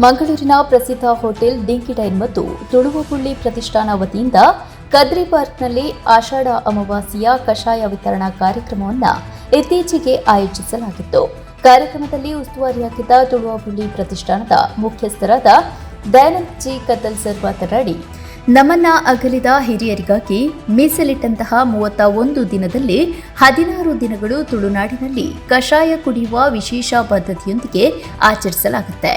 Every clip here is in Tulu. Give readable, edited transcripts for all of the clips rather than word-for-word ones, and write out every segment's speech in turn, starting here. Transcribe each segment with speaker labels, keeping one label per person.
Speaker 1: ಮಂಗಳೂರಿನ ಪ್ರಸಿದ್ಧ ಹೋಟೆಲ್ ಡಿಂಕಿ ಡೈನ್ ಮತ್ತು ತುಳುವಪುಳ್ಳಿ ಪ್ರತಿಷ್ಠಾನ ವತಿಯಿಂದ ಕದ್ರಿ ಪಾರ್ಕ್ನಲ್ಲಿ ಆಷಾಢ ಅಮಾವಾಸ್ಯೆಯ ಕಷಾಯ ವಿತರಣಾ ಕಾರ್ಯಕ್ರಮವನ್ನು ಇತ್ತೀಚೆಗೆ ಆಯೋಜಿಸಲಾಗಿತ್ತು. ಕಾರ್ಯಕ್ರಮದಲ್ಲಿ ಉಸ್ತುವಾರಿಯಾಗಿದ್ದ ತುಳುವಪುಳ್ಳಿ ಪ್ರತಿಷ್ಠಾನದ ಮುಖ್ಯಸ್ಥರಾದ ದಯಾನಂದ್ ಜಿ ಕತ್ತಲ್ ಸರ್ ಮಾತನಾಡಿ, ನಮ್ಮನ್ನ ಅಗಲಿದ ಹಿರಿಯರಿಗಾಗಿ ಮೀಸಲಿಟ್ಟಂತಹ 31 ದಿನದಲ್ಲಿ 16 ದಿನಗಳು ತುಳುನಾಡಿನಲ್ಲಿ ಕಷಾಯ ಕುಡಿಯುವ ವಿಶೇಷ ಪದ್ಧತಿಯೊಂದಿಗೆ ಆಚರಿಸಲಾಗುತ್ತೆ.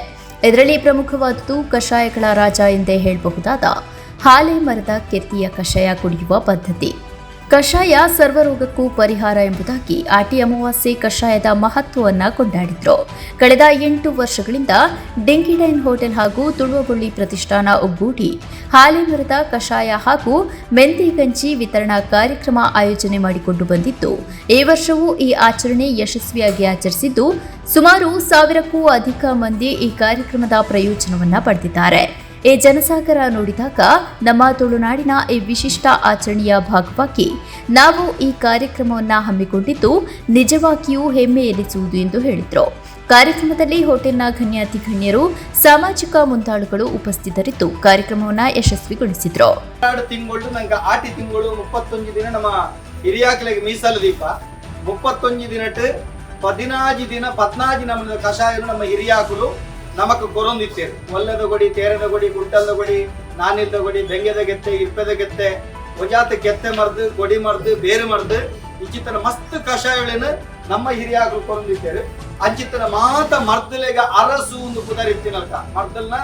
Speaker 1: ಇದರಲ್ಲಿ ಪ್ರಮುಖವಾದುದು ಕಷಾಯಗಳ ರಾಜ ಎಂದೇ ಹೇಳಬಹುದಾದ ಹಾಲೆ ಮರದ ಕೆತ್ತಿಯ ಕಷಾಯ ಕುಡಿಯುವ ಪದ್ಧತಿ. ಕಷಾಯ ಸರ್ವರೋಗಕ್ಕೂ ಪರಿಹಾರ ಎಂಬುದಾಗಿ ಆಟಿ ಅಮಾವಾಸ್ಯೆ ಕಷಾಯದ ಮಹತ್ವವನ್ನು ಕೊಂಡಾಡಿದ್ರು. ಕಳೆದ 8 ವರ್ಷಗಳಿಂದ ಡಿಂಕಿಡೈನ್ ಹೋಟೆಲ್ ಹಾಗೂ ತುಳುವಬೊಳ್ಳಿ ಪ್ರತಿಷ್ಠಾನ ಒಗ್ಗೂಡಿ ಹಾಲೆ ಮರದ ಕಷಾಯ ಹಾಗೂ ಮೆಂತಿ ಗಂಜಿ ವಿತರಣಾ ಕಾರ್ಯಕ್ರಮ ಆಯೋಜನೆ ಮಾಡಿಕೊಂಡು ಬಂದಿದ್ದು, ಈ ವರ್ಷವೂ ಈ ಆಚರಣೆ ಯಶಸ್ವಿಯಾಗಿ ಆಚರಿಸಿದ್ದು, ಸುಮಾರು 1000ಕ್ಕೂ ಅಧಿಕ ಮಂದಿ ಈ ಕಾರ್ಯಕ್ರಮದ ಪ್ರಯೋಜನವನ್ನ ಪಡೆದಿದ್ದಾರೆ. ಈ ಜನಸಾಗರ ನೋಡಿದಾಗ ನಮ್ಮ ತುಳುನಾಡಿನ ಈ ವಿಶಿಷ್ಟ ಆಚರಣೆಯ ಭಾಗವಾಗಿ ನಾವು ಈ ಕಾರ್ಯಕ್ರಮವನ್ನು ಹಮ್ಮಿಕೊಂಡಿದ್ದು ನಿಜವಾಗಿಯೂ ಹೆಮ್ಮೆ ಎನಿಸುವುದು ಎಂದು ಹೇಳಿದರು. ಕಾರ್ಯಕ್ರಮದಲ್ಲಿ ಹೋಟೆಲ್ನ ಗಣ್ಯಾತಿ ಗಣ್ಯರು, ಸಾಮಾಜಿಕ ಮುಂದಾಳುಗಳು ಉಪಸ್ಥಿತರಿದ್ದು ಕಾರ್ಯಕ್ರಮವನ್ನು ಯಶಸ್ವಿಗೊಳಿಸಿದರು.
Speaker 2: 2 ತಿಂಗಳು ನಂಗೆ ಆಟಿ ತಿಂಗಳು 31 ದಿನ ನಮ್ಮ ಹಿರಿಯಾಕ್ಲೆಗ್ ಮೀಸಲು ದೀಪ. 31 ದಿನಟ್ 15 ದಿನ 14 ನಮ್ಮ ಕಷಾಯನು ನಮ್ಮ ಹಿರಿಯಾಕುಲು ನಮಕ್ ಕೊರೊಂದಿತ್ತೇರು. ಒಲ್ಲೆದ ಗೊಡಿ, ತೇರದ ಗೊಡಿ, ಗುಂಟಲ್ದ ಗೊಡಿ, ನಾನಿಲ್ದ ಗೊಡಿ, ಬೆಂಗೆದ ಗೆತ್ತೆ, ಇರ್ಪೆದ ಗೆತ್ತೆ, ಒಜಾತ ಕೆತ್ತೆ ಮರ್ದು, ಕೊಡಿ ಮರ್ದು, ಬೇರು ಮರ್ದು, ಇಂಚಿತ್ತನ ಮಸ್ತ್ ಕಷಾಯಗಳನ್ನ ನಮ್ಮ ಹಿರಿಯಾಕುಲು ಕೊರೊಂದಿತ್ತೇರು. ಅಂಚಿತ್ತನ ಮಾತ ಮರ್ದಲೆಗ ಅರಸು ಒಂದು ಪುದರಿತ್ತಿನಲ್ಕ, ಮರ್ದಲ್ನ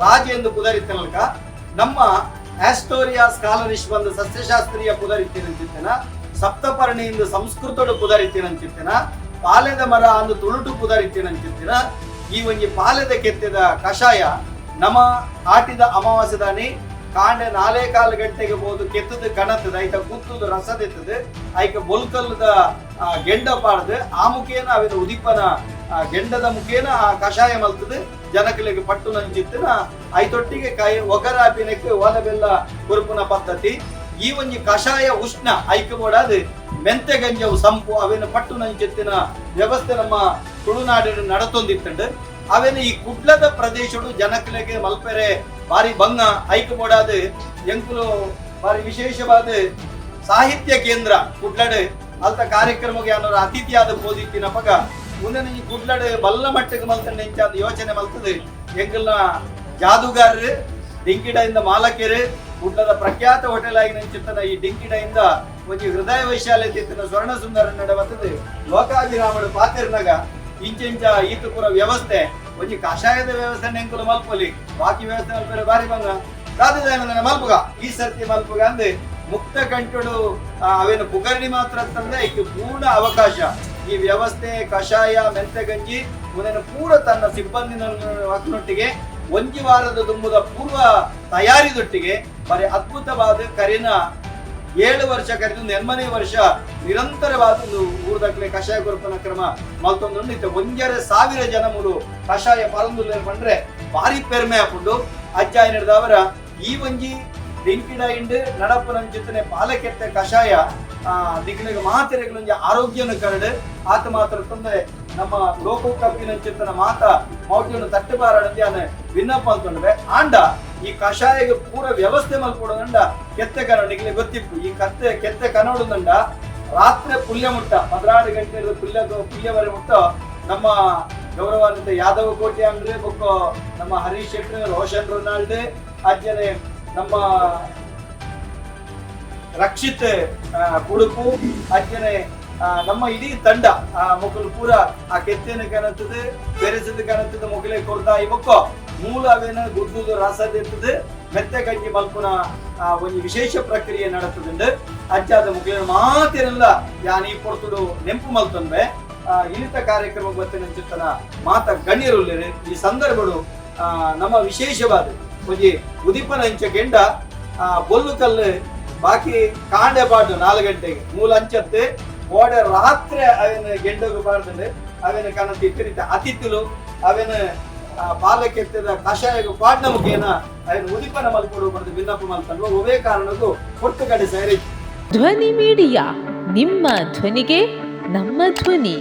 Speaker 2: ರಾಜ ಎಂದು ಪುದರಿತ್ತಿನಲ್ಕ, ನಮ್ಮ ಆಸ್ಟೋರಿಯಾ ಸ್ಕಾಲರಿಶ್ ಬಂದು ಸಸ್ಯಶಾಸ್ತ್ರೀಯ ಪುದರಿತ್ತಿನಂಚಿತ್ತನ, ಸಪ್ತಪರ್ಣಿ ಎಂದು ಸಂಸ್ಕೃತಡು ಪುದರಿತ್ತಿನಂಚಿತ್ತನ, ಪಾಲೆದ ಮರ ಅಂದು ತುಳುಟು ಪುದರಿತ್ತಿನಂಚಿತ್ತಿನ ಈ ಒಂಜಿ ಪಾಲೆದ ಕೆತ್ತಿದ ಕಷಾಯ ನಮ್ಮ ಆಟಿದ ಅಮಾವಾಸ್ಯದಾನಿ ಕಾಂಡೆ 4.25 ಗಂಟೆಗೆ ಬೋದು ಕೆತ್ತದ ಕಣತದ ಐತ ಕುತ್ತದ ರಸದೆತ್ತದ ಐಕ ಬೊಲ್ಕಲ್ಲದ ಗೆಂಡ ಪಾಡ್ದು ಆ ಮುಖೇನ ಅವಿನ ಉದಿಪನ ಗೆಂಡದ ಮುಖೇನ ಆ ಕಷಾಯ ಮಲ್ತದ ಜನಕಲಿಗೆ ಪಟ್ಟು ನಂಚಿತ್ತಿನ ಐತೊಟ್ಟಿಗೆ ಕೈ ಒಗರಾಪಿನಕ್ಕೆ ಓಲೆ ಬೆಲ್ಲ ಕುರುಪುನ ಪದ್ಧತಿ. ಈ ಒಂಜಿ ಕಷಾಯ ಉಷ್ಣ ಐಕ ಬೋಡಾದು ಮೆಂತೆ ಗಂಜವು ಸಂಪು ಅವೇನು ಪಟ್ಟು ನಂಚಿತ್ತಿನ ವ್ಯವಸ್ಥೆ ನಮ್ಮ ತುಳುನಾಡಿನ ನಡತೊಂದಿತ್ತಂಡು. ಅವೇನು ಈ ಕುಡ್ಲದ ಪ್ರದೇಶಡು ಜನಕಲಿಗೆ ಮಲ್ಪೆರೆ ಬಾರಿ ಬಂಗ. ಐಕ ಬೋಡಾದು ಎಂಕುಲು ಬಾರಿ ವಿಶೇಷವಾದ ಸಾಹಿತ್ಯ ಕೇಂದ್ರ ಕುಡ್ಲಡ್ ಅಲ್ತ ಕಾರ್ಯಕ್ರಮಕ್ಕೆ ಅನ್ನೋರ ಅತಿಥಿಯಾದ ಪೋದಿತ್ತಿನ ಪಗ ಮುಂದೆ ಈ ಕುಡ್ಲಡ್ ಬಲ್ಲ ಮಟ್ಟಕ್ಕೆ ಮಲ್ತಂಡೆ ಇಂಚಾದ ಯೋಚನೆ ಮಲ್ತದೆ. ಎಂಕಲ್ನ ಜಾದೂಗಾರರು, ಡಿಂಕಿಡಯಿಂದ ಮಾಲಕರು, ಕುಡ್ಲದ ಪ್ರಖ್ಯಾತ ಹೋಟೆಲ್ ಆಗಿ ನಿಂಚಿತ್ತನ ಈ ಡಿಂಕಿಡಯಿಂದ ಒಂಜಿ ಹೃದಯ ವೈಶಾಲ್ಯತೆ ಇತ್ತಿನ ಸ್ವರ್ಣ ಸುಂದರ ನಡವತ್ತದು ಲೋಕಾಭಿರಾಮಡು ಪಾತಿರ್ನಗ ಇಂಚಿಂಚ ಈತ ಪೂರ ವ್ಯವಸ್ಥೆ ಒಂಜಿ ಕಷಾಯದ ವ್ಯವಸ್ಥೆ ಎಂಕುಲು ಮಲ್ಪೊಲಿ, ಬಾಕಿ ವ್ಯವಸ್ಥೆ ಮಲ್ಪರೆ ಬಾರಿ ಬಂಗ ದಾದ ಮಲ್ಪುಗ, ಈ ಸರ್ತಿ ಮಲ್ಪುಗ ಅಂದೆ ಮುಕ್ತ ಕಂಟುಡು ಅವೇನು ಪುಗರ್ಣಿ ಮಾತ್ರ ಅಂತಂದ್ರೆ ಇಕ್ಕೆ ಪೂರ್ಣ ಅವಕಾಶ. ಈ ವ್ಯವಸ್ಥೆ ಕಷಾಯ ಮೆಂತೆ ಗಂಜಿ ಒಂದನ್ನು ಪೂರ ತನ್ನ ಸಿಬ್ಬಂದಿನೊಟ್ಟಿಗೆ ಒಂಜಿ ವಾರದ ತುಂಬುದ ಪೂರ್ವ ತಯಾರಿದೊಟ್ಟಿಗೆ ಬಾರಿ ಅದ್ಭುತವಾದ ಕರಿನ 7 ವರ್ಷ ಕರಿದು 8ನೇ ವರ್ಷ ನಿರಂತರವಾದ ಒಂದು ಊರ್ದಕ್ಲೆ ಕಷಾಯ ಕೊರಪನ ಕ್ರಮ ಮಲ್ತೊಂದು ಇತ್ತೆ 1,500 ಜನ ಮೂಲು ಕಷಾಯ ಪರಂದು ಪಂಡ್ರೆ ಭಾರಿ ಪೆರ್ಮೆ ಹಾಕೊಂಡು ಅಜ್ಜ ನಡೆದವರ ಈ ಒಂಜಿ ಡಿಂಕಿಡ ಇಂಡು ನಡಪುನಂಚಿತ್ತನೆ ಪಾಲಕೆತ್ತೆ ಕಷಾಯ ದಿಕ್ಕಿನ ಮಾತೆರೆಗಳೊಂಜಿ ಆರೋಗ್ಯನ ಕರಡು ಆತ ಮಾತ್ರ ತೊಂದರೆ ನಮ್ಮ ಲೋಕ ಕಬ್ಬಿನ ಮಾತ ಮೌಢ್ಯವನ್ನು ತಟ್ಟುಬಾರದಂತೆ ವಿನ್ನಪ ಅಂತಂದ್ರೆ ಆಂಡ ಈ ಕಷಾಯಗೆ ಪೂರ ವ್ಯವಸ್ಥೆ ಮಲ್ಕೊಡೋದಂಡ ಕೆತ್ತೆ ಕನ್ನಡ ನಿಗ್ಲಿ ಗೊತ್ತಿಪ್ಪು. ಈ ಕತ್ತೆ ಕೆತ್ತೆ ಕನ್ನಡದಂಡ ರಾತ್ರಿ ಪುಲ್ಯ ಮುಟ್ಟ 16 ಗಂಟೆ ಪುಲ್ಯ ಪುಲ್ಯವರೆ ಮುಟ್ಟ ನಮ್ಮ ಗೌರವಾನ್ವಿತ ಯಾದವ ಕೋಟೆ ಅಂದ್ರೆ ಬೊಕ್ಕ ನಮ್ಮ ಹರೀಶ್ ಶೆಟ್ಟಿ, ರೋಷನ್ ರೊನಾಲ್ಡ್, ಅಜ್ಜನೆ ನಮ್ಮ ರಕ್ಷಿತ್ ಕುಡುಪು, ಅಜ್ಜನೆ ನಮ್ಮ ಇಡೀ ತಂಡ ಮೊಕಲು ಪೂರ ಆ ಕೆತ್ತೇನ ಕನತದ ಬೆರೆಸದ ಕನತದ ಮೊಗಲೆ ಕೊರ್ದ ಈ ಬೊಕ್ಕ ಮೂಲ ಅವೇನ ಗುಡ್ಡುದು ರಸದೆತ್ತದ ಮೆತ್ತೆ ಗಂಜಿ ಮಲ್ಪುನ ಒಂಜಿ ವಿಶೇಷ ಪ್ರಕ್ರಿಯೆ ನಡತದಂಡು. ಅಜ್ಜಾದ ಮುಗಿಲ ಮಾತಿರಲ್ಲ ಯಾನ್ ಈ ಪೊರ್ತುಡು ನೆಂಪು ಮಲ್ತೊಂಬೆ. ಇನಿತ ಕಾರ್ಯಕ್ರಮ ಗೊತ್ತಿನ ಚಿತ್ತನ ಮಾತ ಗಣ್ಯರುಲ್ಲೇರು. ಈ ಸಂದರ್ಭಡು ನಮ್ಮ ವಿಶೇಷವಾದ ಒಂಜಿ ಉದಿಪನ ಅಂಚ ಕೆಂಡ ಬೊಲ್ಲು ಕಲ್ಲು ಬಾಕಿ ಕಾಂಡೆ ಪಾಡು 4 ಗಂಟೆಗೆ ಮೂಲ ಅಂಚತ್ತೆ ಓಡೆ ರಾತ್ರಿ ಅವೇನು ಗೆಂಡಗು ಬಾರ್ದಂಡೆ ಅವೇನು ಕನಂತ ಇಟ್ಟಿರಿತ ಅತಿಥಿಲು ಅವೇನು ಪಾಲಕೆತ್ತದ ಕಷಾಯಗು ಪಾಡ್ನ ಮುಖೇನ ಅವೇನು ಉದಿಪನ ಮಲ್ಕೊಡು ಬರೆದು ವಿನ್ನಪ ಮಲ್ತಲ್ವ ಒವೇ ಕಾರಣಕ್ಕೂ ಕೊಟ್ಟು ಕಡೆ ಸೇರಿ.
Speaker 3: ಧ್ವನಿ ಮೀಡಿಯಾ, ನಿಮ್ಮ ಧ್ವನಿಗೆ ನಮ್ಮ ಧ್ವನಿ.